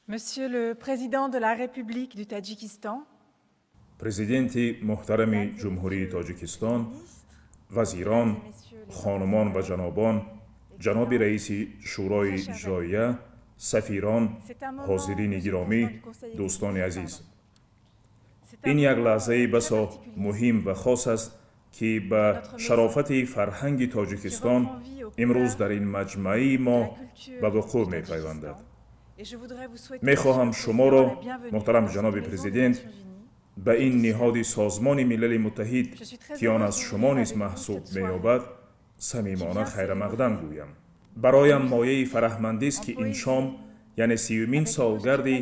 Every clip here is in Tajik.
Monsieur le Président de la République du Tadjikistan, Президенти муҳтарами Ҷумҳурии Тоҷикистон, вазирон, хонумон ва ҷанобон, ҷаноби раиси Шӯрои Иҷроия, сафирон, ҳозирини гиромӣ, дӯстони азиз, ин як лаҳзаи басо муҳим ва хос аст, ки ба шарофати фарҳанги Тоҷикистон имрӯз дар ин маҷмаи мо ба вуқӯъ мепайвандад. Мехоҳам шуморо, муҳтарам ҷаноби президент, ба ин ниҳоди Созмони Милали Муттаҳид, ки он аз шумо низ маҳсуб меёбад, самимона хайрамақдам гӯям. Бароям мояи фараҳмандист, ки ин шом, яъне 30-юмин солгарди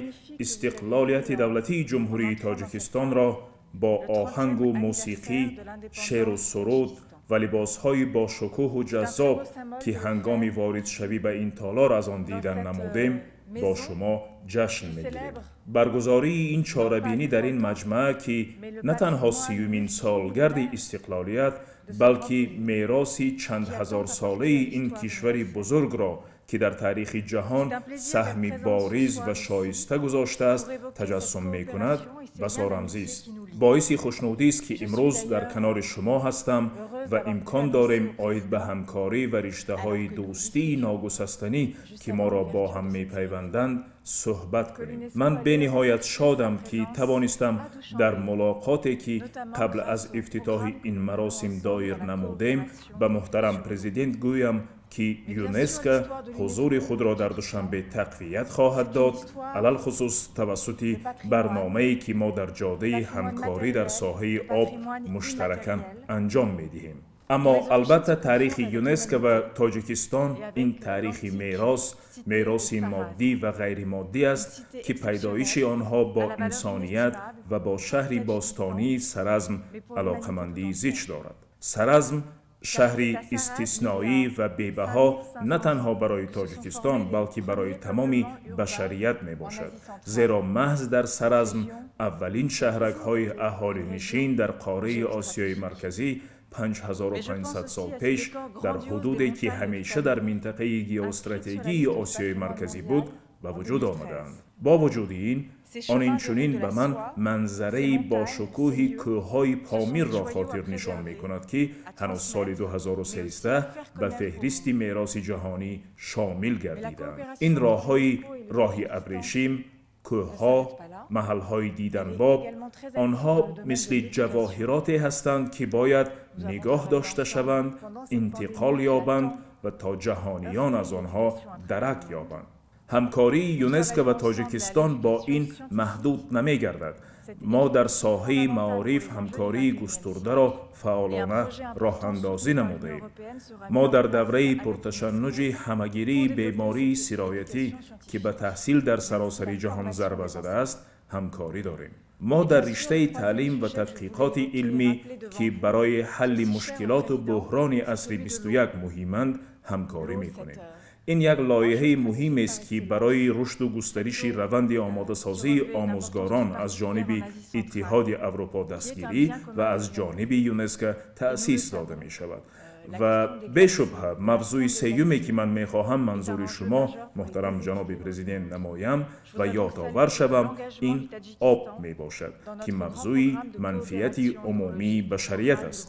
истиқлолияти давлатии Ҷумҳурии Тоҷикистонро бо оҳангу мусиқӣ, шеъру суруд ва либосҳои бошукӯҳу ҷаззоб, ки ҳангоми воридшавӣ ба ин толор аз он дидан намудем, бо шумо ҷашн мегирем. Баргузории ин чорабинӣ дар ин маҷмаа, ки на танҳо 30-юмин солгарди истиқлолият, балки мероси чандҳазорсолаи ин кишвари бузургро, ки дар таърихи ҷаҳон саҳми бориз ва шоиста гузоштааст, таҷассум мекунад, басо рамзист. Боиси хушнудист, ки имрӯз дар канори шумо ҳастам ва имкон дорем оид ба ҳамкорӣ ва риштаҳои дӯстии ногусастанӣ, ки моро бо ҳам мепайванданд, суҳбат кунем. Ман бениҳоят шодам, ки тавонистам дар мулоқоте, ки қабл аз ифтитоҳи ин маросим доир намудем, ба муҳтарам президент гӯям, ки ЮНЕСКО ҳузури худро дар Душанбе тақвият хоҳад дод, алалхусус тавассути барномае, ки мо дар ҷодаи ҳамкорӣ дар соҳаи об муштаракан анҷом медиҳем. Аммо албатта таърихи ЮНЕСКО ва Тоҷикистон ин таърихи мерос, мероси моддӣ ва ғайримоддӣ аст, ки пайдоиши онҳо бо инсоният ва бо шаҳри бостонии Саразм алоқамандии зич дорад. Саразм шаҳри истисноӣ ва бебаҳо на танҳо барои Тоҷикистон, балки барои тамоми башарият мебошад, зеро маҳз дар Саразм аввалин шаҳракҳои аҳолинишин дар қораи Осиёи Марказӣ 5500 сол пеш дар ҳудуде, ки ҳамеша дар минтақаи геостратегии Осиёи Марказӣ буд, ба вуҷуд омадаанд. Бо вуҷуди ин, он инчунин ба ман манзараи бошукӯҳи кӯҳҳои Помирро хотирнишон мекунад, ки ҳанӯз соли 2013 ба феҳристи мероси ҷаҳонӣ шомил гардидаанд. Ин роҳҳои роҳи абрешим, кӯҳҳо, маҳалҳои диданбоб, онҳо мисли ҷавоҳироте ҳастанд, ки бояд нигоҳ дошта шаванд, интиқол ёбанд ва то ҷаҳониён аз онҳо дарак ёбанд. Ҳамкории ЮНЕСКО ва Тоҷикистон бо ин маҳдуд намегардад. Мо дар соҳаи маориф ҳамкории густурдаро фаъолона роҳандозӣ намудаем. Мо дар давраи пурташаннуҷи ҳамагирии бемории сироятӣ, ки ба таҳсил дар саросари ҷаҳон зарба задааст, ҳамкорӣ дорем. Мо дар риштаи таълим ва тадқиқоти илмӣ, ки барои ҳалли мушкилоту буҳрони асри 21 муҳиманд, ҳамкорӣ мекунем. Ин як лоиҳаи муҳимест, ки барои рушду густариши раванди омодасозии омӯзгорон аз ҷониби Иттиҳоди Аврупо дастгирӣ ва аз ҷониби ЮНЕСКО таъсис дода мешавад. Ва бешубҳа, мавзӯи сеюме, ки ман мехоҳам манзури шумо, муҳтарам ҷаноби президент, намоям ва ёдовар шавам, ин об мебошад, ки мавзӯи манфиати умумии башарият аст.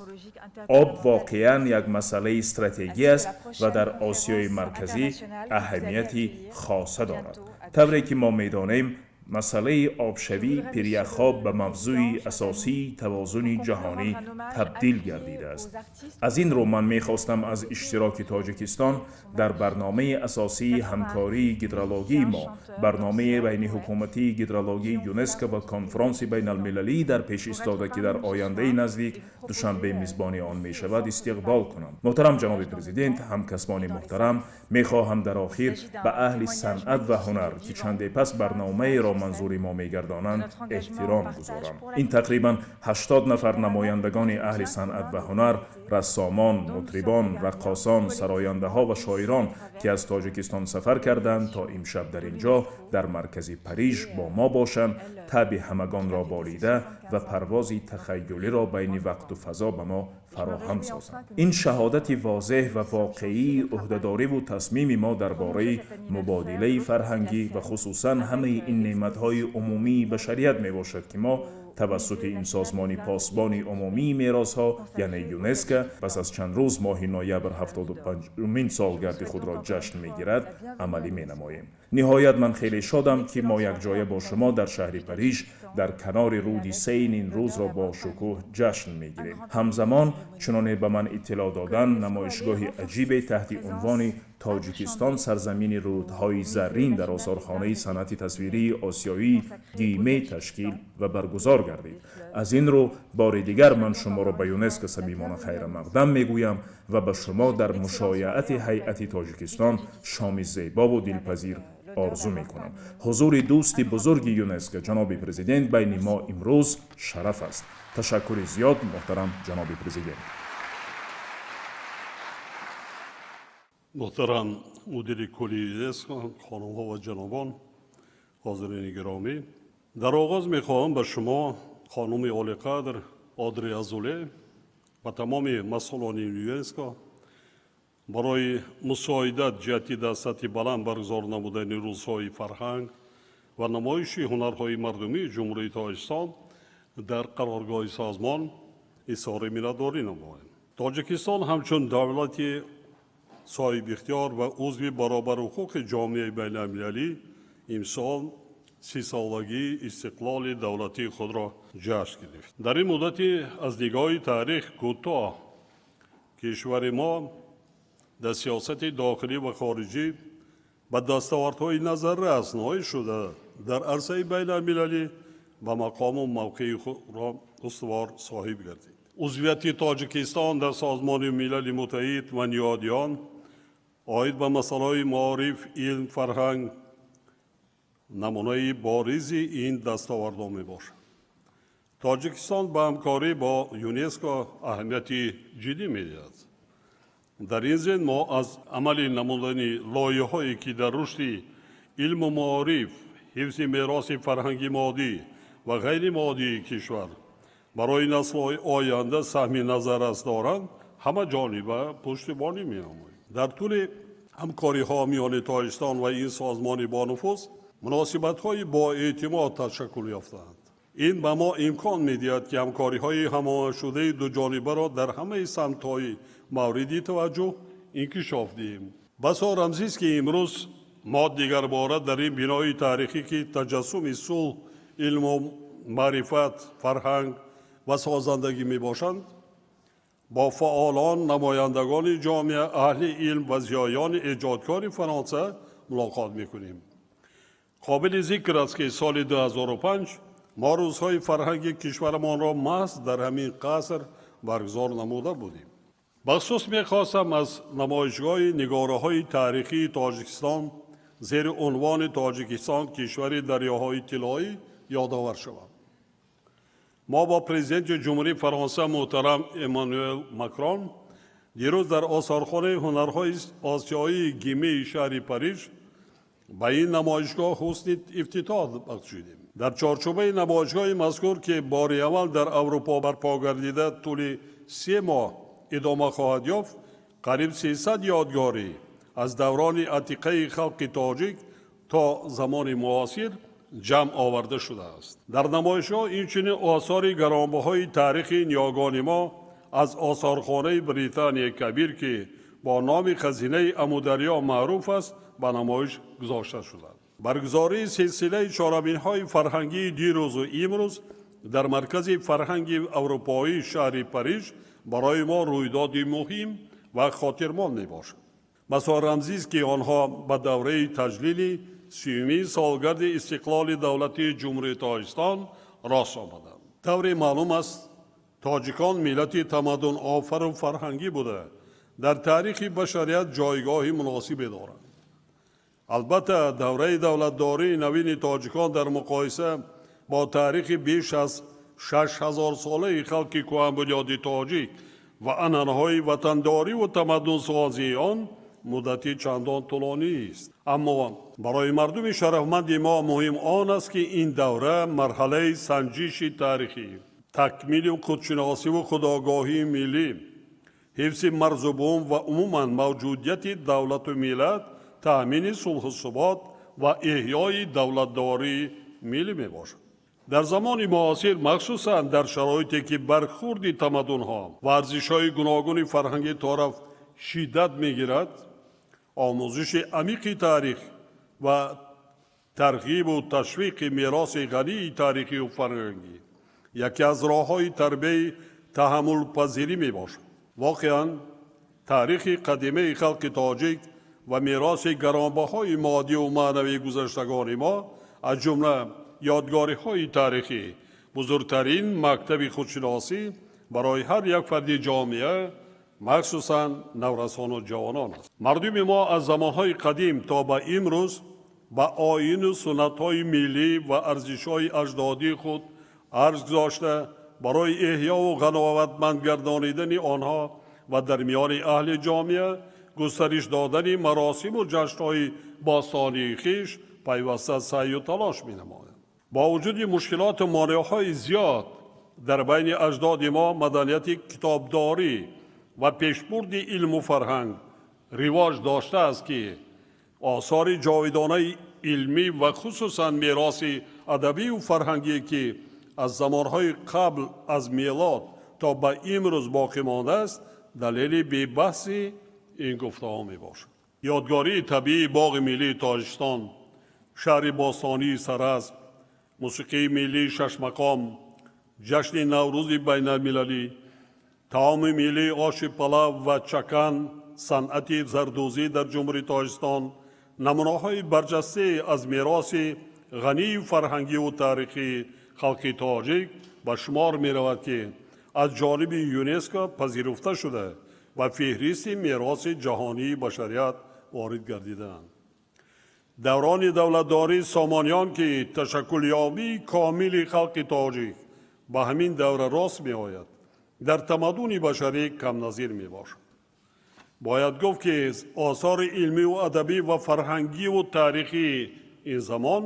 Об воқеан як масъалаи стратегӣ аст ва дар Осиёи Марказӣ аҳамияти хоса дорад. Тавре ки мо медонем, масъалаи обшавии пиряхҳо ба мавзӯи асосии тавозуни ҷаҳонӣ табдил гардидааст. Аз ин рӯ ман мехостам аз иштироки Тоҷикистон дар барномаи асосии ҳамкории гидрологии мо, барномаи байниҳукуматии гидрологии ЮНЕСКО ва конфронси байналмилалии дар пеш истода, ки дар ояндаи наздик Душанбе мизбони он мешавад, истиқбол кунам. Муҳтарам ҷаноби президент, ҳамкасбони муҳтарам, мехоҳам дар охир ба аҳли санъат ва ҳунар, ки чанде пас барномаеро Манзури мо мегардонанд, эҳтиром гузорам. Ин тақрибан 80 нафар намояндагони аҳли санъат ва ҳунар, рассомон, мутрибон, раққосон, сарояндаҳо ва шоирон, ки аз Тоҷикистон сафар карданд, то имшаб дар ин ҷо дар маркази Париж бо мо бошанд, таъби ҳамагонро болида ва парвози тахайюлиро байни вақту фазо ба мо фароҳам созанд. Ин шаҳодати возеҳ ва воқеии ӯҳдадориву тасмими мо дар бораи мубодилаи фарҳангӣ ва хусусан ҳамаи ин неъматҳои умумии башарият мебошад, ки мо тавассути ин созмони посбони умумии меросҳо, яъне ЮНЕСКО, пас аз чанд рӯз моҳи ноябр 75-умин солгарди худро ҷашн мегирад, амалӣ менамоем. Ниҳоят, ман хеле шодам, ки мо якҷоя бо шумо дар шаҳри Париж дар канори рӯди Сейн ин рӯзро бо шукӯҳ ҷашн мегирем. Ҳамзамон, чуноне ба ман иттилоъ доданд, намоишгоҳи аҷибе таҳти унвони «Тоҷикистон сарзамини рӯдҳои заррин» дар осорхонаи санъати тасвирии осиёии Гиме ташкил ва баргузор гардид. Аз ин рӯ бори дигар ман шуморо ба ЮНЕСКО самимона хайрамақдам мегӯям ва ба шумо дар мушояати ҳайати Тоҷикистон шоми зебову дилпазир орзу мекунам. Ҳузури дӯсти бузурги ЮНЕСКО, ҷаноби президент, байни мо имрӯз шараф аст. Ташаккури зиёд, муҳтарам ҷаноби президент. Муҳтарам мудири кулли ЮНЕСКО, хонумҳо ва ҷанобон, ҳозирини гиромӣ, дар оғоз мехоҳам ба шумо, хонуми олиқадр Одри Азуле, ва тамоми масъулони ЮНЕСКО барои мусоидат ҷиҳати дар сатҳи баланд баргузор намудани рӯзҳои фарҳанг ва намоиши ҳунарҳои мардумии Ҷумҳурии Тоҷикистон дар қароргоҳи созмон изҳори миннатдорӣ намоем. Тоҷикистон ҳамчун давлати соҳибихтиёр ва узви баробарҳуқуқи ҷомеаи байналмилалӣ имсол 30-солагии истиқлоли давлатии худро ҷашн гирифт. Дар ин муддати аз нигоҳи таърих кӯтоҳ кишвари мо дар сиёсати дохилӣ ва хориҷӣ ба дастовардҳои назаррас ноил шуда, дар арсаи байналмилалӣ ба мақому мавқеи худро устувор соҳиб гардид. Узвияти Тоҷикистон дар Созмони Милали Муттаҳид ва ниҳоди он оид ба масъалаҳои маориф, илм, фарҳанг намунаи боризи ин дастовардҳо мебошад. Тоҷикистон ба ҳамкорӣ бо ЮНЕСКО аҳамияти ҷиддӣ медиҳад. Дар ин зин мо аз амалӣ намудани лоиҳаҳое, ки дар рушди илму маориф, ҳифзи мероси фарҳанги моддӣ ва ғайри моддии кишвар барои наслҳои оянда саҳми назаррас доранд, ҳама ҷониба пуштибонӣ менамоем. Дар тӯли ҳамкориҳо миёни Тоҷикистон ва ин созмони бонуфуз муносибатҳои боэътимод ташаккул ёфтаанд. Ин ба мо имкон медиҳад, ки ҳамкориҳои ҳамоҳангшудаи дуҷонибаро дар ҳамаи самтҳои мавриди таваҷҷӯҳ инкишоф диҳем. Басо рамзист, ки имрӯз мо дигарбора дар ин бинои таърихӣ, ки таҷассуми сулҳ, илму маърифат, фарҳанг ва созандагӣ мебошанд, бо фаъолон, намояндагони ҷомеа, аҳли илм ва зиёёни эҷодкори Фаронса мулоқот мекунем. Қобили зикр аст, ки соли 2005 мо рӯзҳои фарҳанги кишварамонро маҳз дар ҳамин қаср баргузор намуда будем. Бахусус мехостам аз намоишгоҳи нигораҳои таърихии Тоҷикистон зери унвони «Тоҷикистон кишвари дарёҳои тиллоӣ» ёдовар шавам. Мо бо президенти Ҷумҳурии Фаронса муҳтарам Эммануэл Макрон дирӯз дар осорхонаи ҳунарҳои осиёии Гимеи шаҳри Париж ба ин намоишгоҳ ҳусни ифтитоҳ бахшидем. Дар чорчӯбаи намоишгоҳи мазкур, ки бори аввал дар Аврупо барпо гардида, тӯли 3 моҳ идома хоҳад ёфт, қариб 300 ёдгорӣ аз даврони атиқаи халқи тоҷик то замони муосир ҷамъ оварда шудааст. Дар намоишгоҳ инчунин осори гаронбаҳои таърихи ниёгони мо аз осорхонаи Британияи Кабир, ки бо номи хазинаи Амударё маъруф аст, ба намоиш гузошта шуданд. Баргузории силсилаи чорабиниҳои фарҳангии дирӯзу имрӯз дар маркази фарҳанги аврупоии шаҳри Париж барои мо рӯйдоди муҳим ва хотирмон мебошад. Басо рамзист, ки онҳо ба давраи таҷлили 30-умин солгарди истиқлоли давлатии Ҷумҳурии Тоҷикистон рост омаданд. Тавре маълум аст, тоҷикон миллати тамаддунофару фарҳангӣ буда, дар таърихи башарият ҷойгоҳи муносибе доранд. Албатта, давраи давлатдории навини тоҷикон дар муқоиса бо таърихи беш аз 6000-солаи халқи кӯҳанбунёди тоҷик ва анъанаҳои ватандориву тамаддунсозии он муддати чандон тӯлонист. Аммо барои мардуми шарафманди мо муҳим он аст, ки ин давра марҳалаи санҷиши таърихӣ, такмили худшиносиву худогоҳии миллӣ, ҳифзи марзу бум ва умуман мавҷудияти давлату миллат, таъмини сулҳу субот ва эҳёи давлатдории миллӣ мебошад. Дар замони муосир, махсусан дар шароите ки бархурди тамаддунҳо ва арзишҳои гуногуни фарҳангӣ торафт шиддат мегирад, омӯзиши амиқи таърих ва тарғибу ташвиқи мероси ғании таърихию фарҳангӣ яке аз роҳҳои тарбияи таҳаммулпазирӣ мебошад. Воқеан, таърихи қадимаи халқи тоҷик ва мероси гаронбаҳои моддиву маънавии гузаштагони мо, аз ҷумла ёдгориҳои таърихӣ, бузургтарин мактаби худшиносӣ барои ҳар як фарди ҷомеа, махсусан наврасону ҷавонон аст. Мардуми мо аз замонҳои қадим то ба имрӯз ба оину суннатҳои миллӣ ва арзишҳои аҷдодии худ арз гузошта, барои эҳёву ғановатманд гардонидани онҳо ва дар миёни аҳли ҷомеа густариш додани маросиму ҷашнҳои бостонии хиш пайваста саъю талош менамоянд. Бо вуҷуди мушкилоту монеаҳои зиёд дар байни аҷдоди мо маданияти китобдорӣ ва пешбурди илму фарҳанг ривоҷ доштааст, ки осори ҷовидонаи илмӣ ва хусусан мероси адабию фарҳангие, ки аз замонҳои қабл аз мелод то ба имрӯз боқӣ мондааст, далели бебаҳси ин гуфтаҳо мебошад. Ёдгории табиии боғи миллии Тоҷикистон, шаҳри бостонии Саразм, мусиқии миллии шашмақом, ҷашни Наврӯзи байналмилалӣ, таоми миллии оши палав ва чакан, санъати зардӯзӣ дар Ҷумҳурии Тоҷикистон намунаҳои барҷастае аз мероси ғании фарҳангиву таърихии халқи тоҷик ба шумор меравад, ки аз ҷониби ЮНЕСКО пазируфта шуда ва феҳристи мероси ҷаҳонии башарият ворид гардидаанд. Даврони давлатдории Сомониён, ки ташаккулёбии комили халқи тоҷик ба ҳамин давра рост меояд, дар тамаддуни башарӣ камназир мебошад. Бояд гуфт, ки осори илмиву адабӣ ва фарҳангиву таърихии ин замон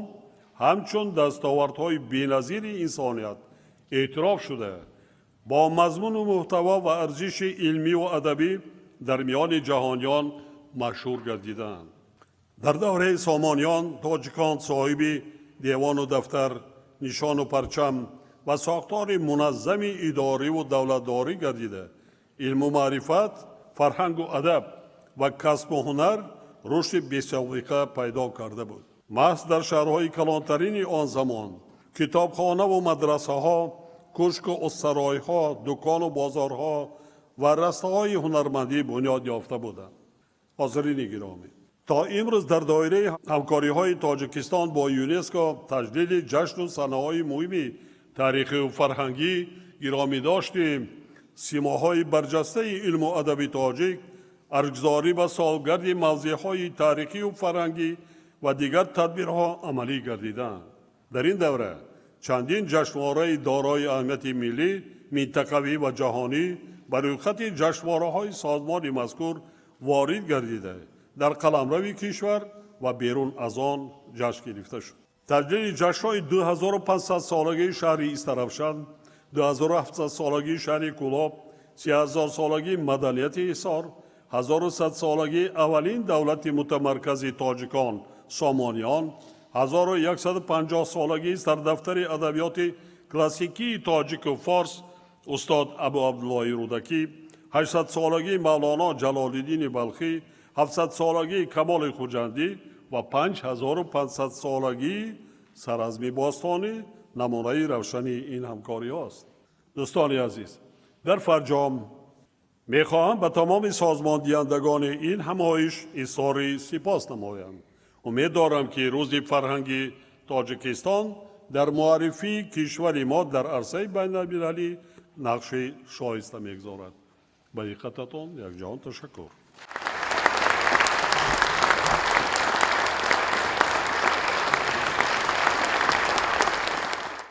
ҳамчун дастовардҳои беназири инсоният эътироф шуда, бо мазмуну муҳтаво ва арзиши илмиву адабӣ дар миёни ҷаҳониён машҳур гардидаанд. Дар давраи Сомониён тоҷикон соҳиби девону дафтар, нишону парчам ва сохтори муназзами идориву давлатдорӣ гардида, илму маърифат, фарҳангу адаб ва касбу ҳунар рушди бесобиқа пайдо карда буд. Маҳз дар шаҳрҳои калонтарини он замон китобхонаву мадрасаҳо, кӯшку саройҳо, дукону бозорҳо ва растаҳои ҳунармандӣ бунёд ёфта буданд. Ҳозирини гиромӣ, то имрӯз дар доираи ҳамкориҳои Тоҷикистон бо ЮНЕСКО таҷлили ҷашну санаҳои муҳими таърихию фарҳангӣ, гиромӣ дошти симоҳои барҷастаи илму адаби тоҷик, арҷгузорӣ ба солгарди мавзеъҳои таърихию фарҳангӣ ва дигар тадбирҳо амалӣ гардидаанд. Дар ин давра чандин ҷашнвораи дорои аҳамияти миллӣ, минтақавӣ ва ҷаҳонӣ ба рӯйхати ҷашнвораҳои созмони мазкур ворид гардида, дар қаламрави кишвар ва берун аз он ҷашн гирифта шуд. Таҷлили ҷашнҳои 2500-солагии шаҳри Истаравшан, 2700-солагии шаҳри Кӯлоб, 3000-солагии маданияти Ҳисор, 1100-солагии аввалин давлати мутамаркази тоҷикон Сомониён, 1150-солагии сардафтари адабиёти классикии тоҷику форс устод Абу Абдуллоҳи Рӯдакӣ, 800-солагии Мавлоно Ҷалолиддини Балхӣ, 700-солагии Камоли Хуҷандӣ ва 5500-солагии Саразми бостонӣ намунаи равшани ин ҳамкориҳост. Дӯстони азиз, дар фарҷом мехоҳам ба тамоми созмондиҳандагони ин ҳамоиш изҳори сипос намоям. Умед дорам, ки рӯзи фарҳанги Тоҷикистон дар муаррифии кишвари мо дар арсаи байналмилалӣ нақши шоиста мегузорад. Ба диққататон якҷаҳон ташаккур.